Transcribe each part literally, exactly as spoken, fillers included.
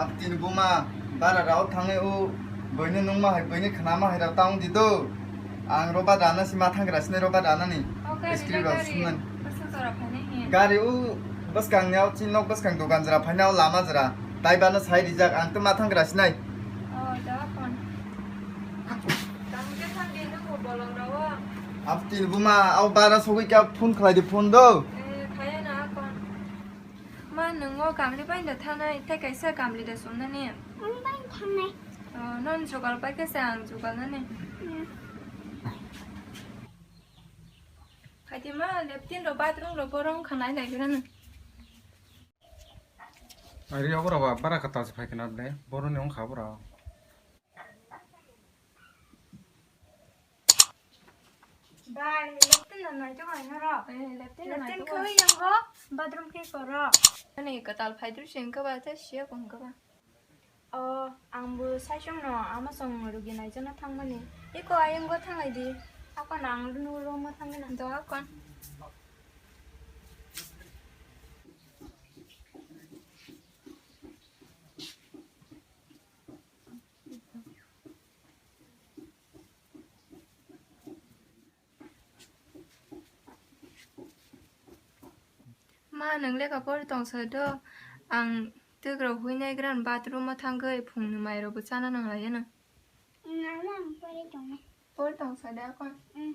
Abtini buma bara rao thangwi o buino nungma hai, buino khnama hai rao tang di do. Ang roba dana si mathang gra sinai roba dana ni. O gari script na rao gari. Sunani. Bwswk jora phainai he? Gari o bwskang ni o chin nok bwskang dogan jora phaina o lama jora. Tai bana sai rijak ang to mathang gra sinai. O da kon. Tang ke thang di nungo bolong rao. Abtini buma o bara sogwi kya phone khlai di phone do. Eh, khaya na kon. Ma, nwng o kamli bai da thanai, tei kaisa kamli da sumnani? Ang bai thanai. O, non jugal pai khe se ang jugal nani. Hmm. Phaidi ma, leptin rok, bathroom rok, borok wngkha nai nai gra nw. Ari obo rok ba, bara kwtal se phai khna ble, borok ni wngkha obo rok. Bai, leptin no nai to nai noro. Eh, leptin no nai to. Leptin khoi yango, bathroom khe koro. Ani kwtal phai dru sing khe ba, ta siya kong khe ba. O, ang bo sai song no, ama song rugi nai jana thang mani. Iko ayang go thang lai di. Ako nang nu ro mo thang na. Do akon. Ma, nwng lekha pori tong sa do, ang twk rok hui nai gran bathroom o thangwi phung ni mai rok bo chana nang lai no. Nwng ang pori tong nai. Pori tong sa de akon. Mm.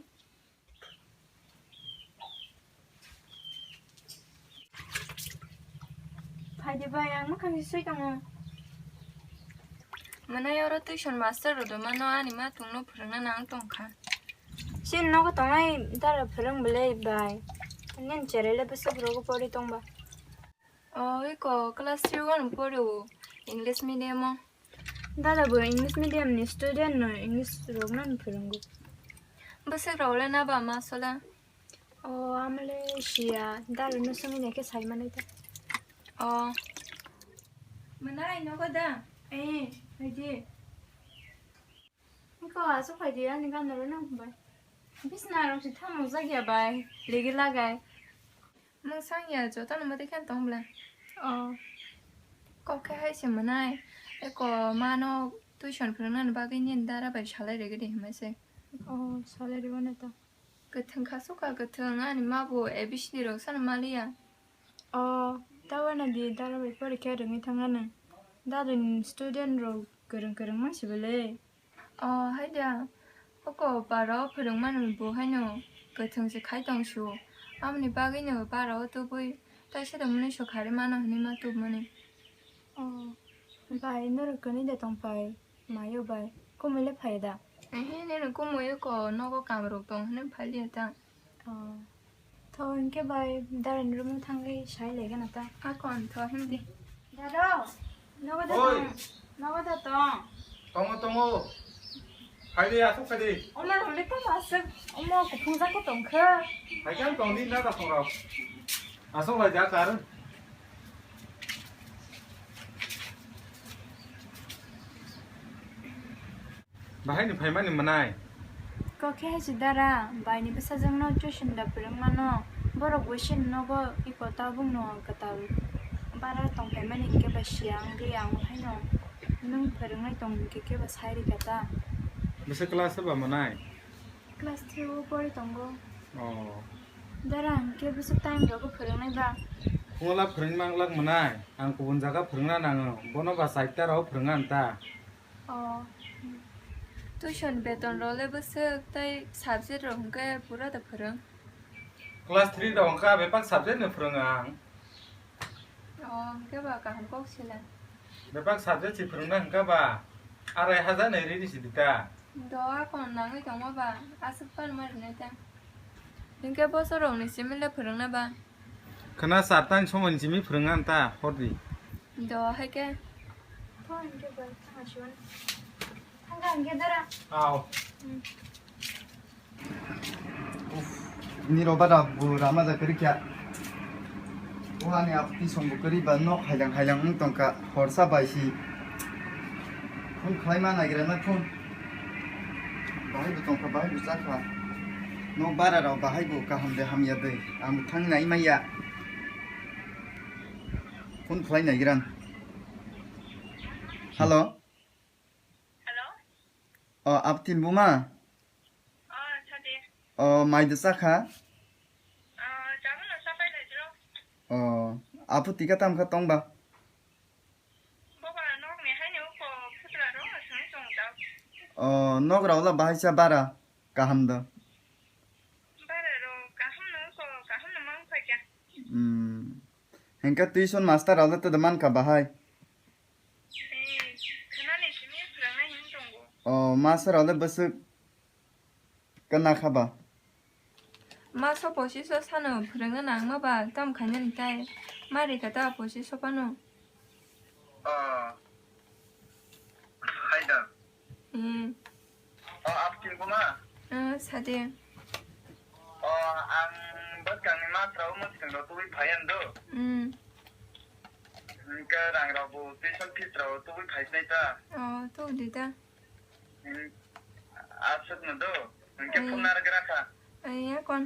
Phaidi bai, ang mwkhang se sui tongo. Mwnai oro tuition master rok do mano ani ma tungno phwrwngna nang tongkha. Chini nogo tongnai dara phwrwng belai bai. Nini cherai le bwswk rogo pori tongba. O iko class three o no pori o English medium o. Dada bo English medium ni student no English rok no phwrwngo. Bwswk rok le na ba ma sola? O amle siya dada no sumi ne ke sai manai ta. O. Mwnai nogo da? Eh, phaidi. Iko aswk phaidi ani gana rw nang bai. Bisna rok si thamo jak ya bai. Ligi lagai. Mungsang ya jotono mwtwi khe tong bwle. O. Kok khe hai se mwnai. Eko mano tuition phwrwngnani bagwi nini dara bai salai rwgwi di hwnwi se. O, salai rwmani to. Kwthwng kha sukha kwthwng ani ma bo A B C D rok sano maliya. O, tabana di dara bai porikha rwngwi thangna nang. Dadani student rok kwrwng kwrwng ma se bwle. O, hai da. Oko bara o phwrwngmani bo haino kwthwng se khai tong su. Amoni bagwino bara o tubui taisa da mwnwi so kharwi mano hwnwi ma tubmani. O, bai, norok kwnwi da tong phai, mayo bai. Kumui le phai da? Ehe, nini kumui oko nogo kam rok tong hwnwi phai liya ta. O. Tho, hinkhe bai, darani room-o thangwi sai laigana ta. Akon, tho, himdi. Dado, nogo da tong? Nogo da tong? Tongo, tongo. Phaidi, aswk phaidi. Omo hwnwi tamo aswk, omo kuphung jak khe tongkha. Haikhe ang tongdi, na da songrok. Aswk lai jak kar. Bahai ni phaimani mwnai? Kok khe hai se dara, bai ni bwsajwk no tuition da phwrwng mano. Borok bo chini nogo iko tabuk no kwtal bara tong phaimani hinkhe ba siya wngwi ang haino nwng phwrwngnai tong hinkhe khe ba sai rikha ta. Bwswk class ba mwnai? Class three o pori tongo. Oh. Dara hinkhe bwswk time rogo phwrwngnai ba? Phungola phwrwng manglak mwnai, ang kubun jaga phwrwngna nango, bono ba chaita rao phwrwnga ta. Oh. Tuition beton rok le bwswk tei subject rok hwnkhe pura da phwrwng? Class three rok hwnkha bebak subject no phwrwngo ang. Oh, hwnkhe ba kaham kok sila. Bebak subject si phwrwngna hwnkha ba arai hajar nai ridi si dita. Do akon nangwi tongma ba aswk pan ma rinai ta. Hwnkhe bosor rok ni simi le phwrwngna ba. Khna sar tang somoi ni simi phwrwng an ta hordi. Do hai khe. Thang khe bai thang asion. Thang khe dara. Ao. Hmm. Uf, ni roba da bu rama ja kari kya. Wahani apti song bu kari ba nok hailang hailang wng tongkha horsa bai si. Phone khlai ma naigra na phone. Bahai bo tongkha, bahai bo chakha. Nok bara rok bahai bo kaham de hamya de. Ang thang nai maya. Phone khlai naigra. Hello. Hello. O, Aptin buma? O, sadi. O, mai de chakha? O, jamu no sapai lai jiro. O, apu tika tam kha tong ba? Boba nok ni hai ni uko putra ro asang tong jao. O, nok rao la bahai sa bara kaham da? Bara ro kaham no uko kaham no mang kha kya. Hmm. Hengka tuition master rao la te da man kha bahai? Khwnani simi phwrwngnai hwn tongo. O, master rok le bwswk kana kha ba? Maso pochiso sano phwrwngna nangma ba tam khainani tai. Mari kata pochiso pano. O, hai da. Hmm. O, Aptin buma? Ah, sadi. O, ang bwskangni masrao mwswrwng rok tubui phai ang do. Hmm. Hwnkhe rang rok bo tuition fees rok tubui phai sinai ta. O, tubudi ta. Hmm. Aswk no do. Hwnkhe phone narwk gra kha. Ai, ya kon.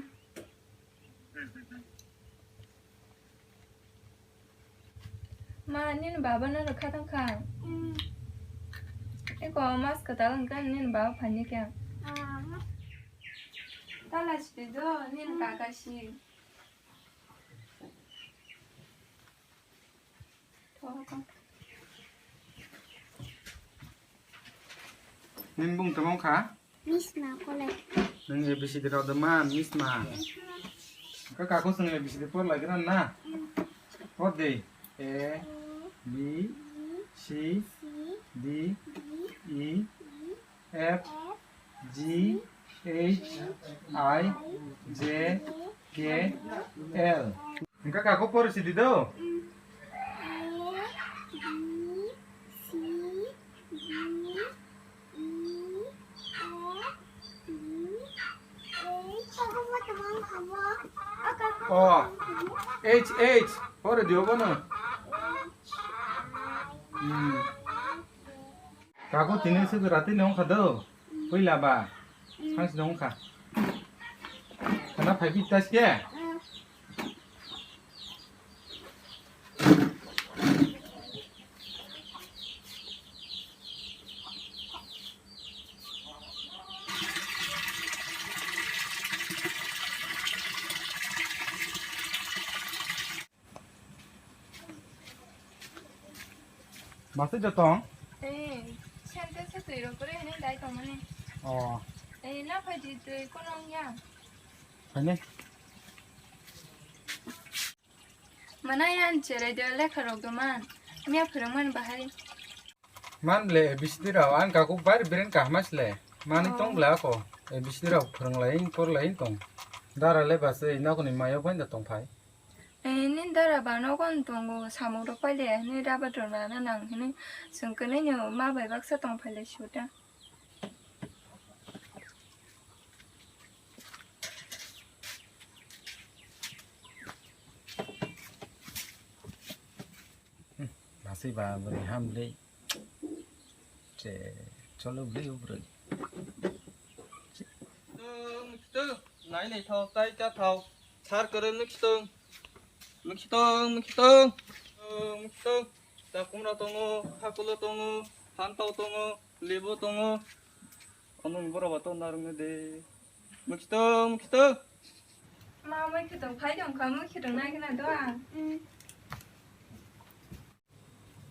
Hmm, hmm, hmm. Ma, nini baba no rwkha tongkha? Mm. Eko mas kwtal wngkha nini baba phaini khe. Ah. Tala sidi do, nini kaka si. Nini bung tamo kha? Misma kole. Nwng A B C D rok de man, misma. Ka kaku swng A B C D por lai gra na? Por de. A, B, C, D, E, F, G, H, I, J, K, L. Hingka kako pori sidi do? Mm. A, B, C, D, E, F, G, H. O, H, H. Pori di obo no. H, I, J, K, L. Kako tini se rati nong khado. Puila ba. Sang si nong kha. Kana phai bi tas ke? Masai jotong? Eh, sente se twi rok kore hene dai tongmani. Oh. Eh, na phai di twi kono ya. Phai ne? Mana ya an cherai de lekha rok do man. Nya phwrwng man bahai. Man le A B C D rok ang kaku bar beren kaham asle. Mani tong bla ko. A B C D rok phwrwng lai por lai tong. Dara le ba se nokni mayo bai da tong phai. Eh, nini dara ba nogo tongo, samung rok paile, hini rabar rok nana nang hini, chwng kwnwi no ma bai baksa tong phaile suda. Masai ba bwrwi ham le. Che, cholo bwlwi o bwrwi. Tong, tong, nai nai thok, tai cha thok. Sar kwrwi nuk tong. Nuk tong, nuk tong. Tong, nuk tong. Takumra tongo, hakulo tongo, hantau tongo, libo tongo. Ono ni bora ba ton narwk ne de. Nuk tong, nuk tong. Ma, mui khwtwng phai tong kha, mui khwtwng nai khna do ang.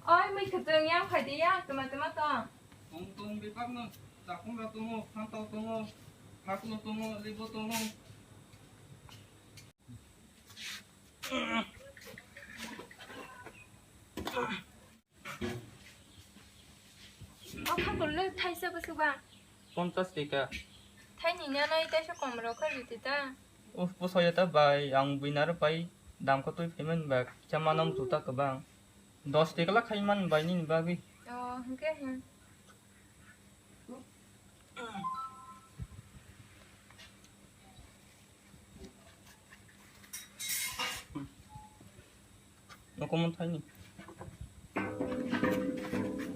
Oi, mui khwtwng yang phai di ya, twma twma tong. Tong tong bebak no, takumra tongo, hantau tongo, hakulo tongo, libo tongo. O khakul le thaisa bwswk ba? Ponchas taka. Thaini nanai taisa kom rok kha rwdi ta. Uf, posoya ta bai, ang buina rw pai dam kha twi phaimani ba, kisa manam juta kwbang. Dos taka la khai man bai nini bagwi. O, hwnkhe, hmm. Nokomon thaini.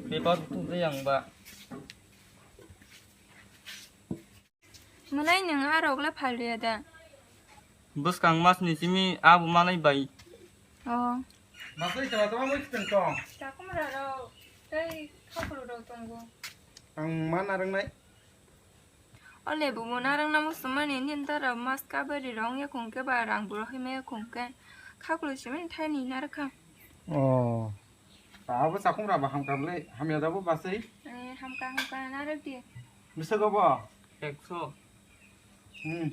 Bebak tu yang ba. Mwnai nwng a rok le phal rwya da? Bwskang mas ni simi abo manai bai. O. Masai tama tama mui khiteng tong. Takumra rok tei Khakulu rok tongo. Ang ma narwknai. O lebu bo narwkna muchungmani nini dara mas kabari rok wngya khungkhe ba rang bo rohormaya khungkhe khakulu simi thaini narwkha. Oh. Abo chakhung raba hamkha bwle, hamya dabo basai. Eh, hamkha hamkha narwk di. Bwswk obo? Ekso. Hmm.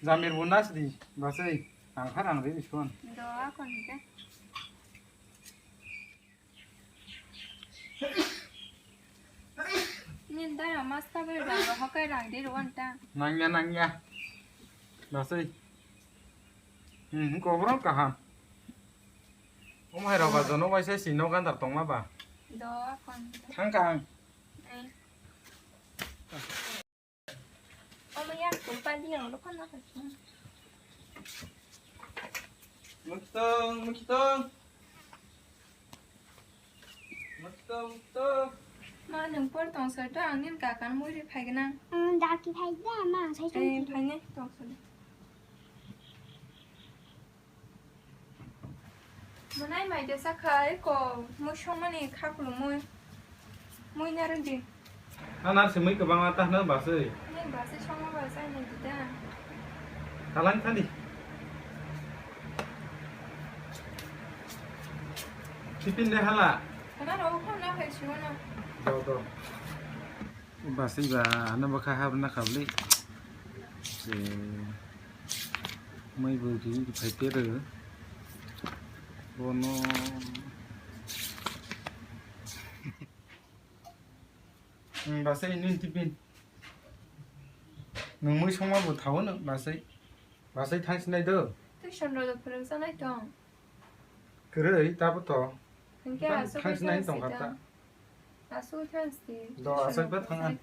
Jamir bo nas di, basai. Ang kha rang ri bison. Do akon hingke. Nini dara mas kabari rang bo hokai rang di rwan ta. Nangya, nangya. Basai. Hmm, kobro kaham. Omo hai rok ba jono waisa si no gandar tongma ba. Do akon. Thang kaham. Eh. Omo yang tum pa di yang lo kan apa sih? Mukitong, mukitong. Mukitong, mukitong. Ma, nwng por tong sir to, ang nini kakan muri phai gana. Hmm, daki phai da, ma, ang sai. Eh, phai ne, tong sir. Mwnai mai de sakha eko mui songmani kha khulumui. Mui narwk di. Na nar se mui kwbangma ta hwnwi baswi. Nini baswi songma ba chai nai di da. Kalang thani. Tipin de hala. Kana ro kham na phai siwano. Do do. Baswi ba hano bwkha habna khabli. Se mai bo ri phai te ro. Bono. Hmm, baswi nini tipin. Nwng mui songma bo thawo no baswi. Baswi thang sinai do. Tuition ro do phwrwng sanai tong. Kwrwi tabo to. Hinkhe aswk thang sinai tong kha ta. Aswk thang si. Do aswk ba thang.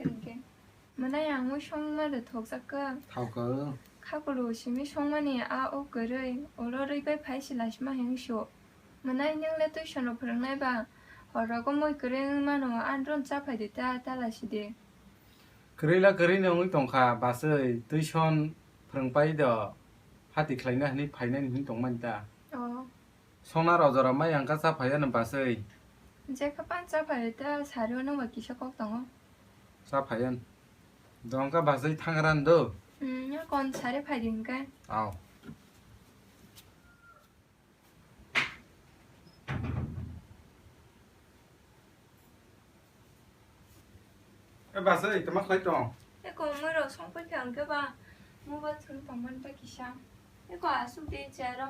Mwnai ang mui songma de thokjak ka. Thok ka. Khakulu simi songmani a o kwrwi, oro rwi bai phai si laisima hing su. Mwnai nwng le tuition ro phwrwngnai ba, hor rogo mui kwrwi wng mano, andron cha phai de ta, ta lai si de. Kwrwi la kwrwi no wngwi tong kha, baswi tuition phwrwng pai do, hati khlai na hwnwi phai nani hwnwi tong mani ta. Oh. Songna rok jora mai ang kha cha phai ano baswi. Jekha pan cha phai ta sari o nungba kisa kok tongo. Cha phai an. Dong kha baswi thang ran do. Hmm, ya kon sari phai din kai. Aw. E basai, tama khlai tong? Eko mui rok song phai kha hwnkhe ba mobile thwng tongmani bai kisa. Eko aswk de chair o.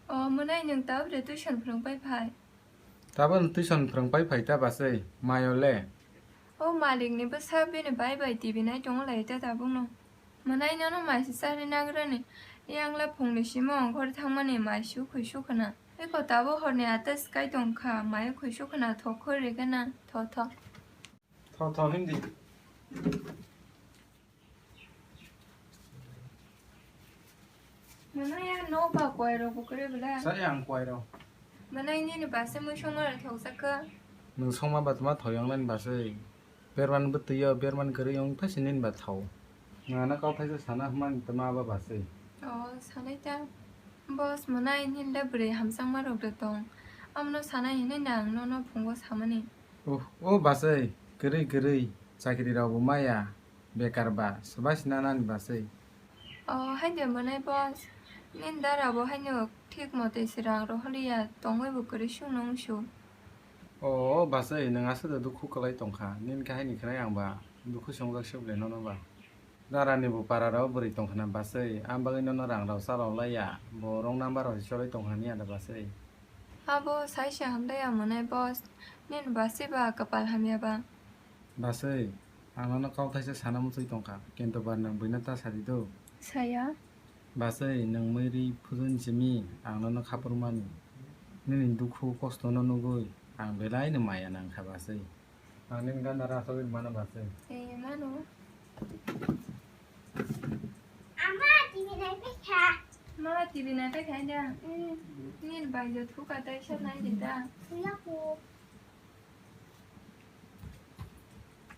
O mwnai nwng tabuk de tuition phwrwng pai phai? Tabuk tuition phwrwng pai phai ta basai, mayo le? O malik ni bwsa bini bai bai T V nai tongo lai ta tabuk no. Mwnai nono mai se charwi nagrani, yang la phungni simo ongkhor thangmani mai su khoi su khwna. Eko tabuk horni ata swkai tong kha, mai khoi su khwna thok khor rega na, tho tho. Tho tho hindi. Mwnai ya no ba kwai rok bo kwrwi bwla. Sa yang kwai rok. Mwnai nini basa mui songma rok thok jak kha. Nwng songma ba tma thoi yang nani basai. Berman bwtwi o, berman kwrwi wng phai se nini ba thao. Nwng ano kau thaisa sana hwnmani tma ba basai. O, sanai ta. Boss, mwnai nini da bwrwi hamjakma rok de tong. Amno sanai hinwi nang nono phungo samani. Oh, oh, basai, kwrwi, kwrwi, chakri rok bo maya, bekar ba, swbai sina nani basai. O, hai de mwnai boss, nini dara bo haino thik motoi se rang rohorliya, tongwi bo kwrwi sung nung su. O, o, basai, nwng aswk de dukhu kwlai tongkha, nini khe haini khwnai ang ba, dukhu se wngjak se bwle nono ba. Dara ni bo para rok bwrwi tongkha na basai, ang bagwi nono rang rok chalok laiya, bo wrong number rok se cholai tongkha ni ada basai. Abo saisa hamdai ya mwnai boss, nini basai ba kwpal hamya ba. Basai, ang nono kau thaisa sana muchwi tongkha, kintu ba nwng buino ta sadi do. Saya? Basai, nwng mui ri phujuni simi, ang nono khaphurmani. Nini dukhu kosto no nugwi, ang belai no maya nangkha basai. Ang nini gana ra asogwi mano basai. Eh, mano. Ama T V nai pekha. Ma T V nai pekha da. Hmm. Nini bai jo thuka tai sa nai de da. Suya ko.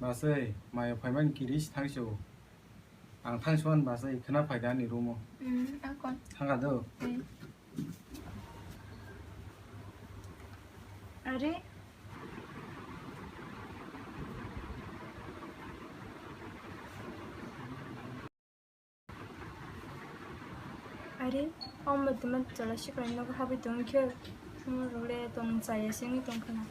Basai, mayo phaimani kiri si thangsi o. Ang thang suan basa ikhna phaida ani room o. Hmm, akon. Thanga do. Hmm. Are. Are, omo teman chala siklai nogo habwi tongkhe. Omo role tong chaya singwi tongkhana.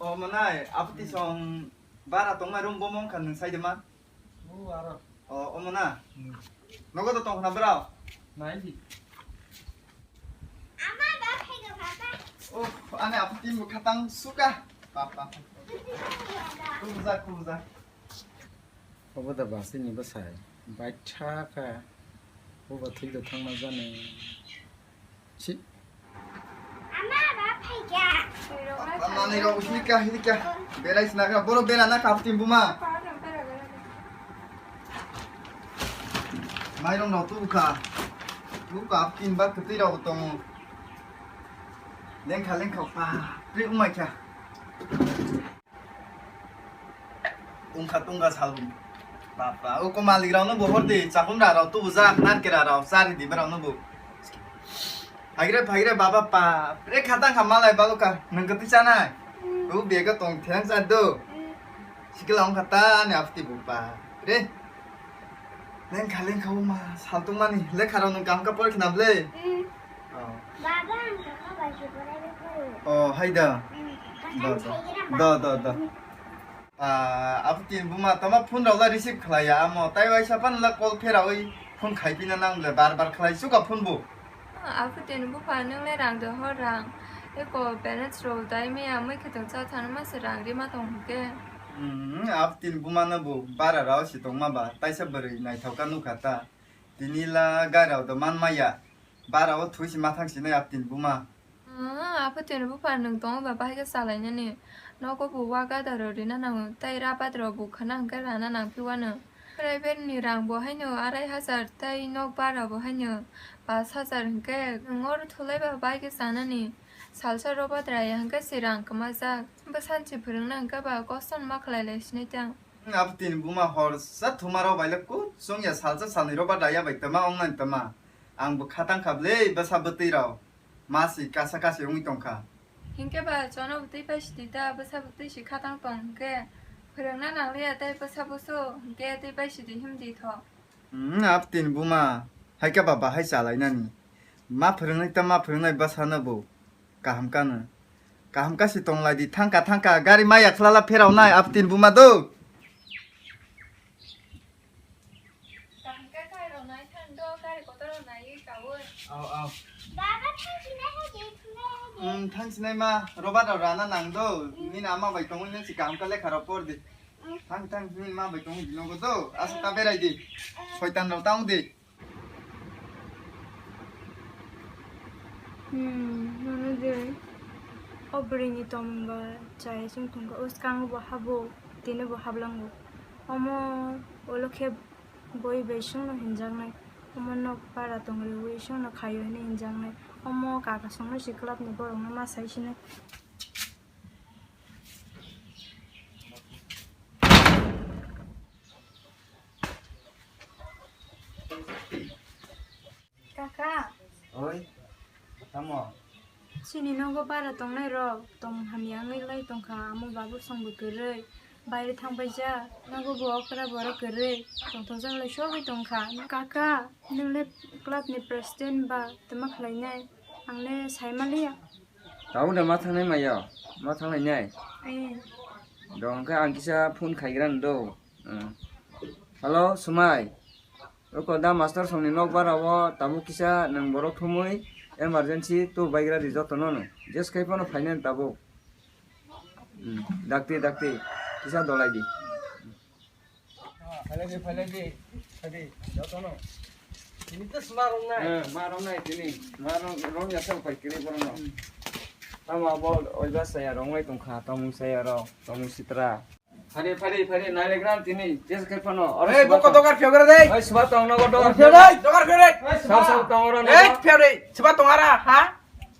O manai, apti song bara tongma room bomong khan nung sai de ma? O, aro. O, omo na? Hmm. Nogo to tong khna brao? Nai di. Ama ba phai ga papa. Oh, ane apu tin bu khatang suka. Papa. Kubuza, kubuza. Obo da basi ni bwsai. Baitha ka. Obo thik da thangma jani. Si. Ama ba phaikha. Manwi rok hika hika. Berai sina ka. Boro bera na kap tin buma. Mairong rok tu ka. Tu kap tin ba kwtwi rok tongo. Lengkha lengkha pa. Pri umai kha. Ungkha tungkha sal. Bapra, o ko malik rok no bo hor di, chakum ra rok tubu jak, narkera rok chari di berok no bo. Phagre phagre baba pa, re khatang kha malai balo ka, nung kati chanai. O bega tong theng sa do. Sikila ungkha ta ani apti bo pa. Re. Lengkha lengkha o ma, sal tungmani, lekha rok nung kaham kha pori khna ble. Oh. Baba, ang sakha bai se borai bai phuru. Oh, hai da. Mm, Da, da. Kasan sai gira ba. Da, da, da. Ah, abo tin buma tama phone rok la receive khlai ya amo. Tai waisa pan la call pherawi phone khai pina nang le bar bar khlai suka phone bo. Ah, abo tin bupha nung le rang de hor rang. Eko balance rok dai me amoi khe tong cha thang ma se rang ri ma tong ke. Hmm, abo tin buma no bo bara rao si tong ma ba. Taisa bwrwi naithok ka nukha ta. Tini la gari rao do man maya. Bara o thui si ma thang sinai abo tin buma. Ah, apha tini bupha nwng tongo ba bahai khe chalainani. Nogo bo wa gada rok rina nango, tei rabat rok bo khwna hwnkhe rana nangphi wano. Private ni rang bo haino arai hajar tei nok bara bo haino pash hajar hwnkhe nwng oro thulai ba bai khe chanani. Salsa robat raya hwnkhe se rang kwmajak. Bwsani se phwrwngna hwnkhe ba kosto no ma khlai lai sinai tang. Abo tini buma horsa thuma rok bai le kuchung ya salsa salnwi robat raya bai tama wngnani tama. Ang bo khatang kha ble bwsa bwtwi rok. Ma si kasa kasi wngwi tongkha. Hinkhe ba chono bo twi pai sidi ta, bwsa bo twi si khatang tong hinkhe phwrwngna nangliya tei bwsa busu hinkhe twi pai sidi himdi tho. Hmm, abo tini buma haikhe ba bahai chalainani. Ma phwrwngnai ta ma phwrwngnai bwsano bo kaham kano. Kaham kasi tonglai di thangka thangka gari maya khlala pherawnai abo tini buma do. Kaham khe khairok nai thang do, gari kotor rok naiwi kaui. Au, au. Baba, thang sinai hai de, thunai hai de. Hmm, thang sinai ma, robat rok rana nang do. Hmm. Nini ama bai tongwi nang si kaham khe lekha rok por di. Hmm. Thang, thang, nini ma bai tongwi di nogo do. Asa ta berai di. Hmm. Soitan rok tang di. Hmm, nono de. O bwrwini tongmung ba chaya chwng thangkha, o swkango bo habo, tini bo hablango. Omo ulo khe boi bai chwngno hinjaknai. Omo nok para tongriwi chwngno khaio hinwi hinjaknai. Omo kaka songno si club ni borokno ma sai sinai. Kaka. Oi, tamo? Chini nogo bara tongnai rok tong hamya wngwi lai tongkha, amo babu songbo kwrwi, baire thangpaijak, nogo bo okra borok kwrwi, tongthokjak lai sogwi tongkha. Kaka, nwng le club ni president ba twma khlainai, ang le sai manliya. Tabuk da ma thangnai maya, ma thanglainai. Eh. Do hwnkhe ang kisa phone khaigra do. Hmm. Hello, Sumai. Oko da master songni nok bara o tabuk kisa nwng borok thumui emergency tu baigra di jotono no. Jes khai phano phainani tabuk. Hmm. Dakti, dakti. Kisa dolai di. Phailai di, phailai di, phailai di, jotono. Tini to sma rong nai. Eh, ma rong nai tini. Ma rong, rong ya sa pai kiri borok no. Hmm. Tamo abo oiba saya rong lai tongkha, tomung saya rok, tomung sitra. Phari, phari, phari, nai legra tini, jes kai phano. Ore, eh, boko dogar phiyok re dei. Oi, sma tong nogo dogar phiyok re. Dogar phiyok re. Oi, sma. Sab, sab tong oro nogo. Eh, phiyok re. Sma tong ara, ha?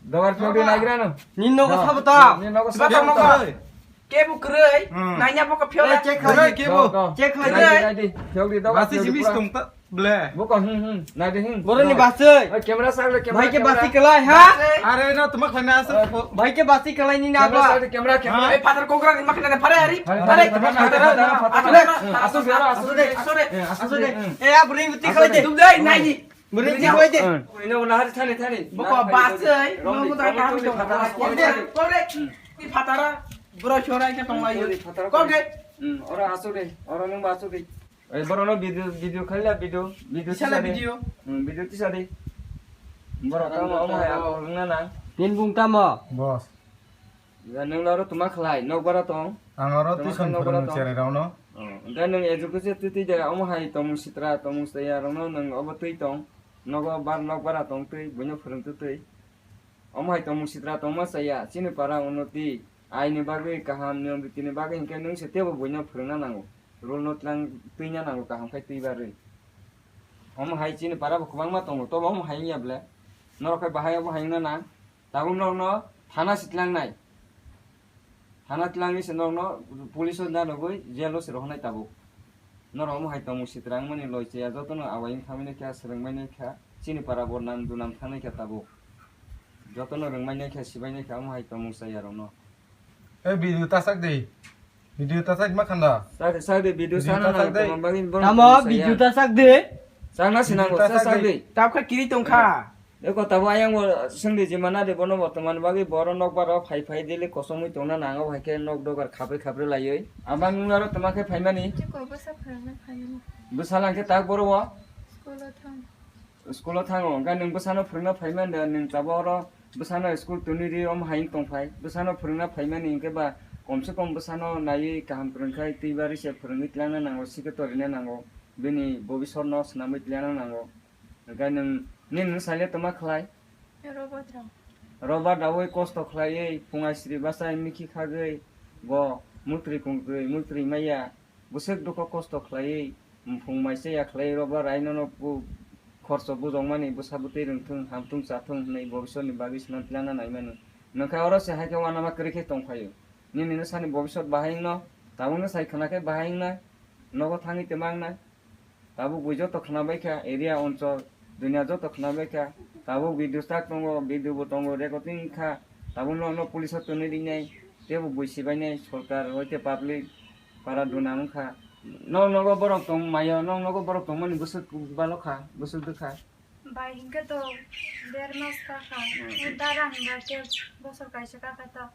Dogar phiyok re nai gra no. Ni nogo sabo ta. Ni nogo sabo ta. Sma tong nogo. Kebo kwrwi, Hmm. nanya boko phiyok Eh, da. check Kwrwi khlai di. kebo. Go, go. Check khlai Kwrwi. di. Nai di, nai di. Phiyok di, doga Basi phiyok di, simi bro. Tong ta ble. Boko, hmm, hmm. Nai di, hmm. Boroni No. baswi. Oi, camera sak le, camera, Bhai ke camera. basi khlai, ha? Are na tuma khana asa. Oi. Bhai ke basi khlai ni na Camera ba. sak le, camera, camera. Ha? Eh, phatar kokra ni makhna na phare ari. Phare, Phare, phare, phare, phare, phare, phare, phare, phare. phare. Hmm, asuk de, asuk de. Asuk de, asuk de. Hmm. Eh, ya bring uti Asuk khlai de. de. Tum dai, nai di. Bring uti khlai de. Hmm. Ino na hari thani, thani. Boko Na, baswi, thani. Rong no di, muda rong di, ka rong di, rong di. Kokre, kokre. Hmm. Ni phatara, bro, chora ke tong lai. Kokre. Hmm, ora asuk de, ora nung ba asuk de. Ei, borok no video, video khaila video, video Bisala tisa di. video. Hmm, video tisa di. Borok tamo omo hai ako wngna nang. Tin bung tamo? Boss. Ya, nwng aro tuma khlai, nok bara tong. Ang aro Tuma tuition khlai nok bara phwrwng tong. cherai rok no. Oh, hwnkhe nwng education twi twi de omo hai tongmung sitra, tongmung chaya rok no nwng obo twi tong. Nogo bar nok bara tong twi, buino phwrwng twi twi. Omo hai tongmung sitra tongma chaya, chini para unnoti, aini bagwi kaham, niyom ritini bagwi hinkhe nwng se teibo buino phwrwngna nango. Rule no tlang twina nango, kaham khai twi barwi. Omo hai chini para bo kwbangma tongo, tobo omo hai wngya ble. Norok khai bahai omo hai wngna nang. Tabuk norokno thana se tlangnai. Thana tlangwi se norokno police o na rwgwi jail o se rohornai tabuk. Norok omo hai tongmung sitra wngmani loi chaya jotono awai wng thamwi nai kha, swrwngmai nai kha, chini para bo nam dunam thangnai kha tabuk. Jotono rwngmai nai kha, sibai nai kha omo hai tongmung chaya rokno. E video ta sak di. Video ta sak ma khanda. Sak di, sak di, video Video sana ta sak nang di. Tamo bagwi borok Tamo tongmung chaya. video ta sak di. Sakna sinango, Video ta sa sak sak di. di. Tabkha kiri tongkha. Eko tabo ayang bo sengdi jima nadi bono bortoman bagwi boro nokbar o phai phai daily kosomwi tongna nango hai khe nok dogar khapri khapri laiwi. Abang nung aro toma khe phaimani. Chiko bwsa phwrwngna phaimani. Bwsa lang khe tak boro o? School o thang. School o thango. Hwnkhe nwng bwsano phwrwngna phaimani da nwng tabo oro bwsano school twnwi ri omo hai wng tong phai. Bwsano phwrwngna phaimani hwnkhe ba komse kom bwsano naiwi kaham kwrwng khai twi barwi se phwrwngwi tlangna nango, siketo rina nango. Bini bobisor no swnamwi tlangna nango. Hwnkhe nwng, nini nwng saile toma khlai? Robot rok. Robot rawi kosto khlaiwi, phung aisri bachai mikhi khagwi, bo mutri kungtwi, mutri maya, bwswk dukho kosto khlaiwi, mphung mai chaya khlaiwi, robot raino no bu-, khorso bujokmani, bwsa bwtwi rwngthung, hamthung chathung hwnwi bobisor ni bagwi swnam tlangna naimani. Nwng khe oro se hai khe uanama kwrwi khe tong phaio. Nini nwsani bobisor bahai wngno, tabukno sai khna khe bahai wngnai, nogo thangwi tei ma wngnai. Tabuk bui joto khna bai kha, area onchol, dunia joto khna bai kha. Tabuk video tak tongo, video bo tongo, recording kha. Tabuk no, no police o tonwi rinai, tebo bui sibainai, sorkar hoite public para duna wngkha. Nok nogo borok tong mayo, nok nogo borok tongmani bwswk balo kha, bwswk dwkha. Bai hinkhe to der mas ka kha. Hmm. Darang ba khe bosor kaisa ka kha to.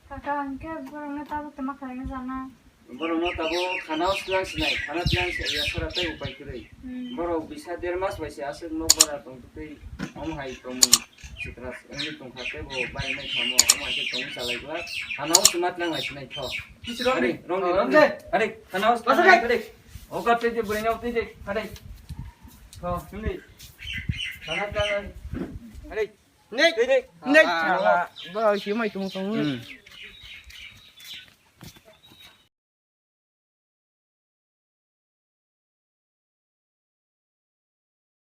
Kaka hwnkhe borokno tabuk tama khlaina sana. Borokno tabuk khana o swlang sinai, khana tlang se ya sara tei upai kwrwi. Hmm. Borok bisa der mas bai se aswk nok bara tong twi omo hai tongmung sitra wngwi tongkha tei bo bai nai thamo omo hai khe tongmung chalai glak. Khana o swma tlang lai sinai tho. Kisiro Ari, ni. Rong de, Oh, rong de. Are, khana o swma tlang lai. O ka tei je bwrwi nok tei je. Are. Tho, himni. Khana tlang lai. Are. Nek, nek. Hala, ba, si mai tung tung. Hmm.